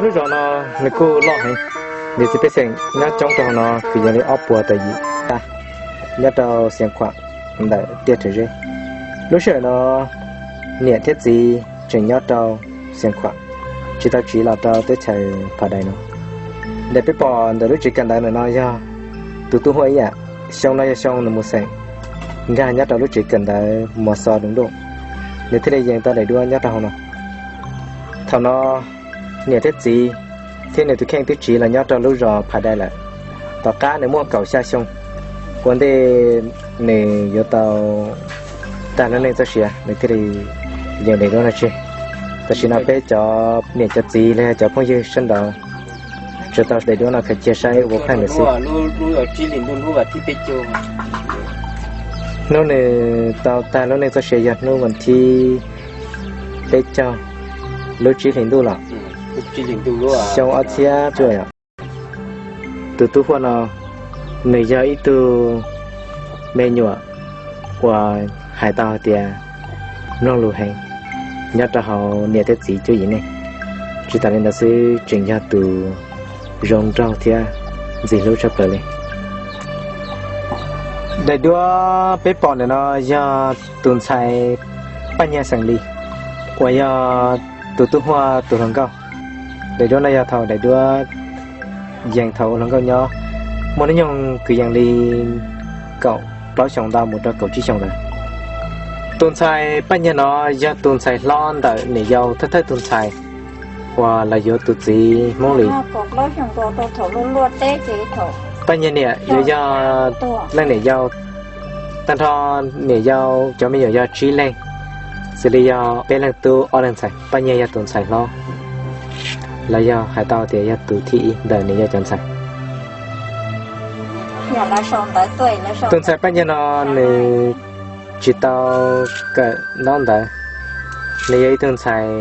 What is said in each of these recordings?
Lub zos no nws kuj loj heev, niam txiv pej xeem nyob coob rau hauv no kwv yees li ob puas tawm yim tag, nyob rau Xiav Khuam ntawm tiaj Rhawv Zeb. Lub sij hawm no niam thiab txiv tseem nyob rau Xiav Khuam, tsis tau tsiv los rau teb chaws Phav Dais no. Ntawm peb pom ntawm lub tsev kawm ntawv ntawm no yog tus tub Huaj ib yam, xyoo no yog xyoo nws mus xeem nkag nyob rau lub tsev kawm ntawv Mos Xos Doo Duj, nws thiaj li yees tau daim duab nyob rau hauv no. Thaum no niam thiab txiv thiab nws tus kheej twb tsiv los nyob rau lub zos Phav Dais lawm. Tom qab nws muaj kaum xya xyoo, ua ntej nws yuav tau tag lub neej txoj sia nws thiaj li yees daim duab no tseg. Tam sim no peb cov niam cov txiv los yog cov phooj ywg sawv daws tsuas tau daim duab no khaws cia saib ua pheej lawm xwb. Hnub nws tau tag lub neej txoj sia yog hnub vas thib peb caug lub tsib hlis ntuj los, xyoo ob txhiab cuaj yom. Tus tub Huaj no nws yog ib tug me nyuam uas hais tau hais tias mloog lus heev, nyob rau hauv niam thiab txiv cuab yim neej. Tsis tas li ntawd xwb tseem yog tus zoo nraug thiab ntxim hlub tshaj plaws li. Daim duab peb pom ntawm no yog tus ntxhais Paj Nyiag xeem Lis uas yog tus tub Huaj tus hluas nkauj. Daim duab no yog thaum daim duab yees thaum ua hluas nkauj nyob, muaj hnub nyoog kwv yees li kaum plaub xyoos ntau mus rau kaum tsib xyoos ntawd. Tus ntxhais Paj Nyiag no yog tus ntxhais hlob ntawm niam yau thawj thawj tus ntxhais uas los yuav tus txiv Hmoob Lis. Paj Nyiag niam yuav yog leej niam yau. Tag nrho niam yau cov me nyuam yog tsib leeg, xws li yog peb leeg tub ob leeg ntxhais. Paj Nyiag yog tus ntxhais hlob, los yog hais tau tias yog tus thib ib ntawm niam yau cov ntxhais. Tus ntxhais Paj Nyiag no nws tsis tau kawm ntaub ntawv, nws yog ib tug ntxhais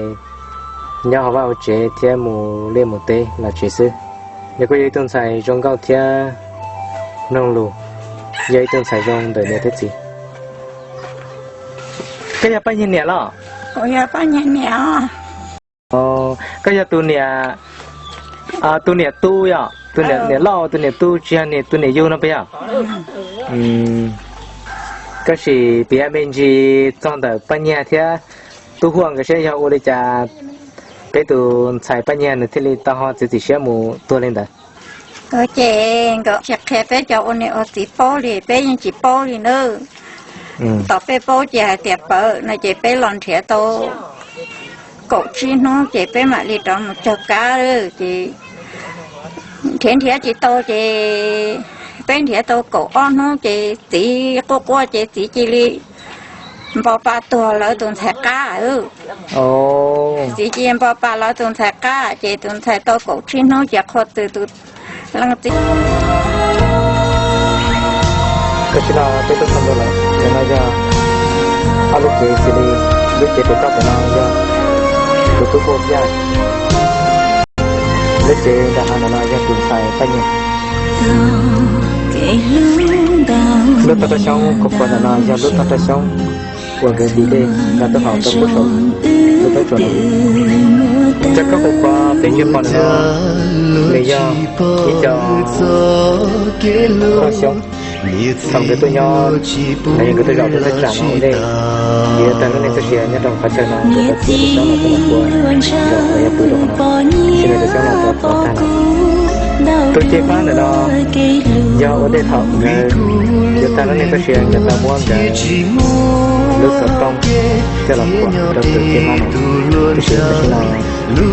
nyob hauv vaj hauv tsev thiab mus liaj mus teb los tsev xwb. Nws kuj yog ib tug ntxhais zoo nkauj thiab mloog lus, yog ib tug ntxhais zoo ntawm niam thiab txiv. Koj yog Paj Nyiag niam los? Koj yog tus niam, tus niam tu yom, tus niam loj, tus niam tu, tsis yog tus niam yug no puas yog? Koj sim piav me ntsis txog ntawm Paj Nyiag thiab tub Huaj nkawd seb yog ua li cas peb tus ntxhais Paj Nyiag nws thiaj li tau ho txiav txim siab mus tuag li ntawd. Ces nkawd tsis qhia peb cov ua niam ua txiv paub li, peb yeej tsis paub li nawb. Tom peb paub ces hais tias pawv no ces peb los nrhiav tau kaum tsib hnub ces peb mam li rov mus cog kab. Ces nrhiav nrhiav tsis tau ces peb nrhiav tau kaum ob hnub ces txiv quaj quaj ces txiv cia li npau pa tuag lawv tus ntxhais qab. Txiv cia li npau pa lawv tus ntxhais qab ces tus ntxhais tau kaum tsib hnub ces qhua txws tus leej txiv. Tam sim no peb tuaj txog ntua lawm, ntawm no yog ob lub cev xws li lub cev pem toj pem no yog tus tub Huaj Yaj, lub cev nram hav ntawm no yog tus ntxhais Paj Nyiag. Lub toj rau xyoob qhuav qhuav ntawm no yog lub toj rau xyoob uas nkawd nti dej nqa tuaj haus rau pem saum lub roob tsuas no. Cov khaub qhuav peb ntsia pom ntawm no nws yog ib co roj xyoob. Thaum nkawd tuaj nyob los yog nkawd tuaj zaum rau thaj tsam no ua ntej yuav tag lub neej txoj sia nyob rau qhov chaw no, nkawd tau txiav tus xyoob no tuaj los pua zaum los yog pw rau qhov no, sib nws tus xyoob no rau qhov tag lawm. Tus ceg fab ntawm no yog ua ntej thaum nkawd yuav tag lub neej txoj sia nkawd tau muab nkawd lub xov tooj coj los khuam rau tus ceg fab no, tab sis tam sim no npaum tus ceg fab lawm xwb.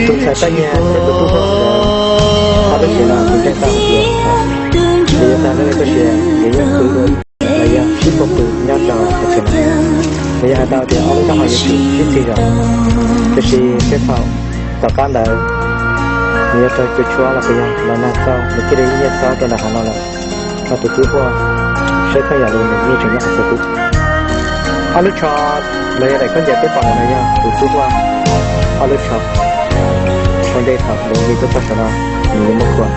Tus ntxhais Paj Nyiag thiab tus tub Huaj nkawd ob lub cev no kuv ntseeg tau hais tias nkawd yuav tag lub neej txoj sia nkawd yeej pw dua los yog sib puag pw nyob rau qhov chaw no. Nws yog hais tau tias ob lub taub hau yuav tsum sib txig zog, tab sis seb thaum tom qab ntawd nws yuav raug cua tshuab los puas yog los nag txaus nws thiaj li nyiaj txaus rau nram hav no lawm. Ho tus tub Huaj saib pheej yam li nws yeej tseem nyob qhov chaw qub. Ob lub tsho los yog daim khaub ncaws peb pom ntawm no yog tus tub Huaj ob lub tsho. Ua ntej thaum nws nti tuaj txog saum no nws yuav muab khuam,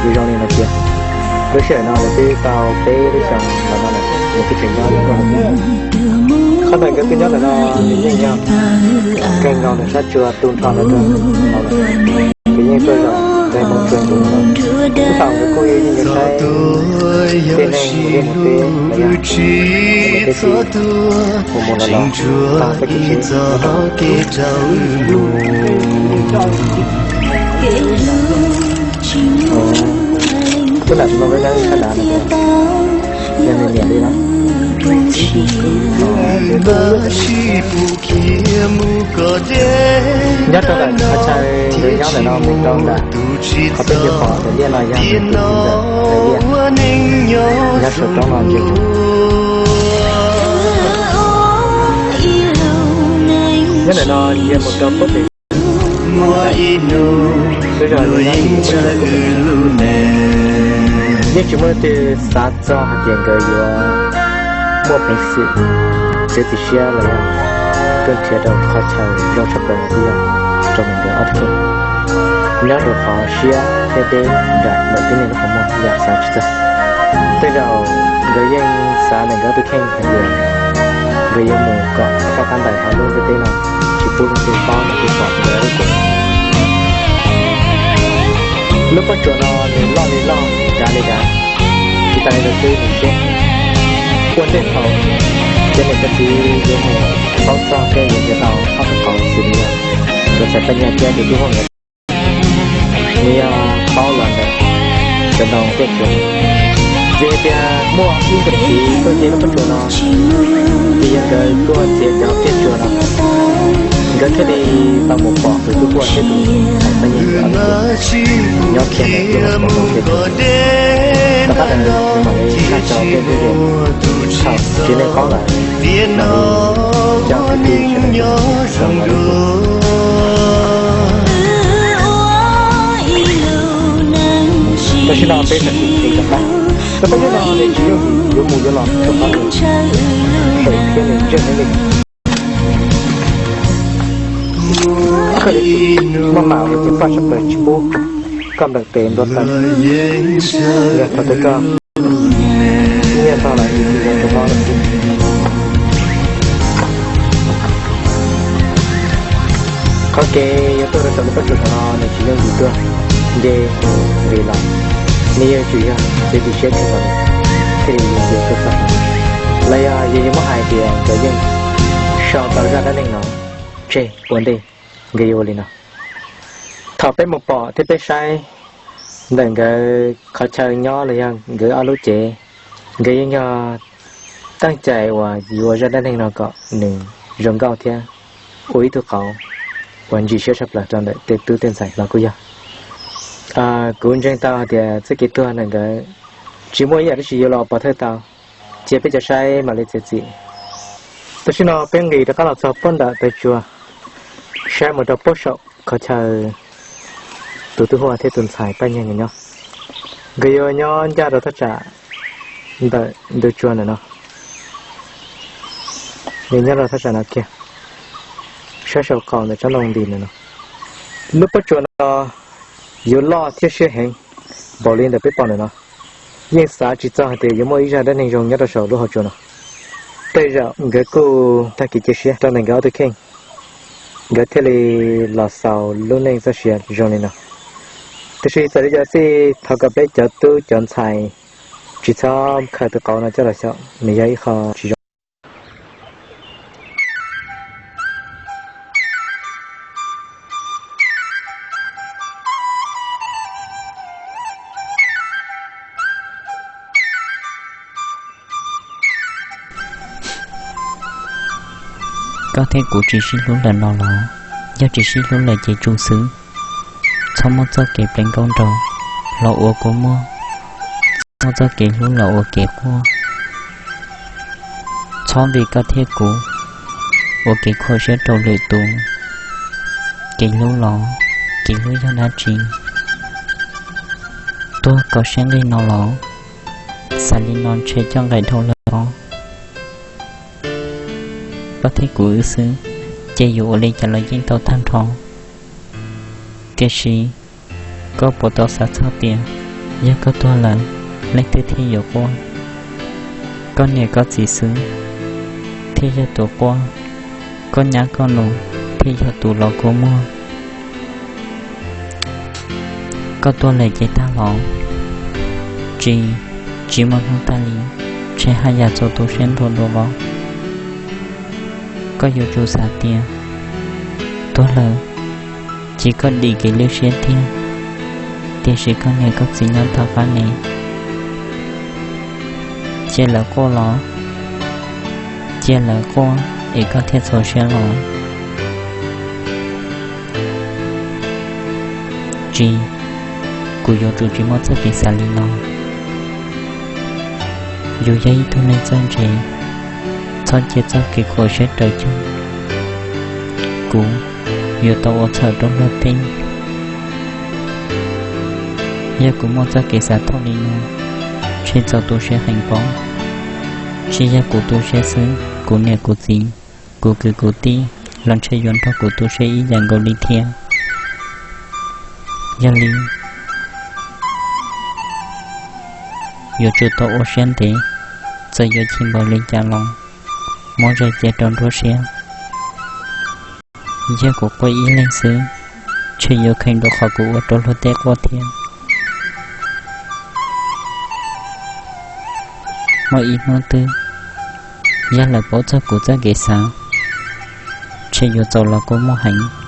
yuav zoo li no cia. Lub sij hawm no nws twb tau peb lub xyoos los no lawm, nws twb tseem nyob li no. Qhov ntawm nkawd tuaj nyob ntawm no nws yeej yog kawg nkaus ntawm sab tsua tu nrho ntawd rau hauv lawm. Nkawd yeej tuaj zaum nqe hmoob tsua ncuv no. Ib thaum nkawd kuj yeej yuav saib tej neeg mus liaj mus teb los yog mus teb txiv mus mus los los tag peb kev tsheb. Tus nam no peb nyob sab nrad no, yog nws niam li no. Nyob rau ntawm qhov chaw nkawd nyob ntawm no mus rau ntawm qhov peb ntsia pom ntawm liaj no yog ntawm liaj, nyob saum roob no ntsia ntsoov. Nyob ntawm no ntsia mus rau pob pem Yeej tsis muaj leej twg xav txog hais tias nkawd yuav muaj peev xwm txiav txim siab los yog tuaj nrhiav rau qhov chaw zoo tshaj plaws no kuj yog rau ntawm nkawd ob tug kheej. Nyob rau qhov siab thiab deb nraim ntawm tib neeg lub qhov muag yam xav tsis txog. Tej zaum nkawd yeej xav ntawm nkawd ob tug kheej hais tias nkawd yuav mus kom thaj qab ntais hauv lub ntiaj teb no tsis pub leej twg paub leej twg pom nkawd lub cev. Lub pob tsuas no nws loj li loj, dav li dav, tsis tas li ntawd xwb nws siab. Ua ntej thaum cov niam cov txiv yuav mus paub txog thiab yuav nrhiav tau ob tug qauv xws li yog Tuam Txhais Paj Nyiag thiab tus tub Huaj nkawd, nws yog paub los ntawm cov ntoo tej tsuas. Vim hais tias muaj ib ntawm txiv tuaj nce lub pob tsuas no, vim yog nkawd tuaj txiav cov tej tsuas no, nkawd thiaj li tau mus pom tus tub Huaj thiab Tuam Txhais Paj Nyiag ob tug nyob kiag ntawm lub pob tsuas no. Tom qab ntawd mam li tshaj tau tej tub yees, thaum tsis leej paub lawm mam li coj kwv tij sawv daws tuaj. Tam sim no peb sawv tsees rov qab, rau qhov ncauj no nws tsis yooj yim yuav mus yuav los rau qhov nws phem thiab nws ntseeg neeg li. Muaj mam ua ceev faj sab plaws tsis pub koj npleem tes ntua taw, yog thaum twg koj nyiaj tag lawm yuav tsum yog rau mob lawm xwb. Qhov kev yuav tuaj rau saum lub pob tsuas saum no nws tsis yooj yim tuaj, nce mus nqis los, nws yuav tsum yog txiav txim siab kawg nkaus li thiaj li yuav nce tuaj txog. Los yog yus yuav muab hais tias nkawd yeej sau tau zaj dab neeg no tseg ua ntej nkawd yuav ua li no. Thaum peb mus pom thiab peb saib ntawm nkawd qhov chaw nyob los yog nkawd ob lub cev, nkawd yeej yog teeb cai uas yuav zaj dab neeg no kom nws zoo nkauj thiab ua ib tug qauv uas ntsim siab tshaj plaws rau ntawm tej tub tej ntxhais los kuj yog. Kuv ntseeg tau hais tias txoj kev tuag ntawm nkawd tsis muaj ib yam dab tsi yuav los pov thawj tau, cia peb cov saib mam li txiav txim. Tam sim no peb nqis rov qab los txog pob ntawm taw tsua, saib mus rau pob saum qhov chaw tus tub Huaj thiab tus ntxhais Paj Nyiag nkawd nyob. Nkawd yuav nyob ncaj rau thaj tsam ntawm ntug tsua ntawm no, nws nyob rau thaj tsam no kiag, saib saum qaum ntawm tsob ntoo nti ntawm no. Lub pob tsuas no yuav loj thiab siab heev npaum li ntawm peb pom ntawm no. Yeej xav tsis txog hais tias yuav muaj ib zaj dab neeg zoo nyob rau saum lub hauv tsua no. Tej zaum nkawd kuj tag kev cia siab rau ntawm nkawd ob tug kheej, nkawd thiaj li los xaus lub neej txoj sia zoo li no. Tiam sis txawm li cas xij thov kom peb cov tub cov ntxhais tsis txhob khaws tus qauv no coj los xyaum, nws yog ib qho tsis zoo. Koj thiab kuv tsis sib hlub lawm no los? Yog tsis sib hlub lawm ces tsum xwb. Txhob muab txoj kev pleev nkauj nraug los ua kua muag, txhob muab txoj kev hlub los ua kev quaj. Txhob vim koj thiab kuv ua kev khuam siab rau lwm tus. Kev hlub los, kev hlub yog dab tsi? Tuag kho siab nqig no los? Xav li no ntshe coj nqaim dhau lawm os. Koj thiab kuv wb xwb, ces yuav ua li cas los yeej tau tag nrho. Tiam sis koj puas tau xav txog tias yog koj tuag lawm, leej twg thiaj yuav quaj? Koj niam koj txiv xwb, thiaj yog tus quaj, koj nyab koj nus thiaj yog tus los kua muag. Koj tuaj lawm ces tag los, tsis, tsis muaj hnub tag li, ntshe haj yam txaus tu siab nrog dua los. Koj yuav tsum xav tias tuag lawm ces koj dim kev lwj siab tiag, tiam sis koj niam koj txiv nyob tom qab ne, cia lawv quaj los, cia lawv quaj es koj thiaj txaus siab los. Tsis, kuv yuav tsum tsis muaj txoj kev xav li no. Yus yog ib tug neeg txawj ntse, txhob cia txoj kev khuav siab raws cug. Kuv yuav tau ua txhawm rau luag tej. Yog kuv muaj txoj kev xav thauj li no, ntshe txaus tu siab heev pob. Tsis yog kuv tu siab xwb, kuv niam kuv txiv, kuv kwv kuv tij los ntshe yuav nrog kuv tu siab ib yam nkaus li thiab. Yog li, yuav tsum tau ua siab ntev, txawm yuav chim npaum li cas los muab zais cia rau nruab siab. Yog kuv quaj ib leeg xwb, ntshe yuav kheev dua qhov kuv ua rau luag tej quaj thiab. Muaj ib hnub twg, yog lawv paub txog kuv txoj kev xav, ntshe yuav txaus los kua muag heev.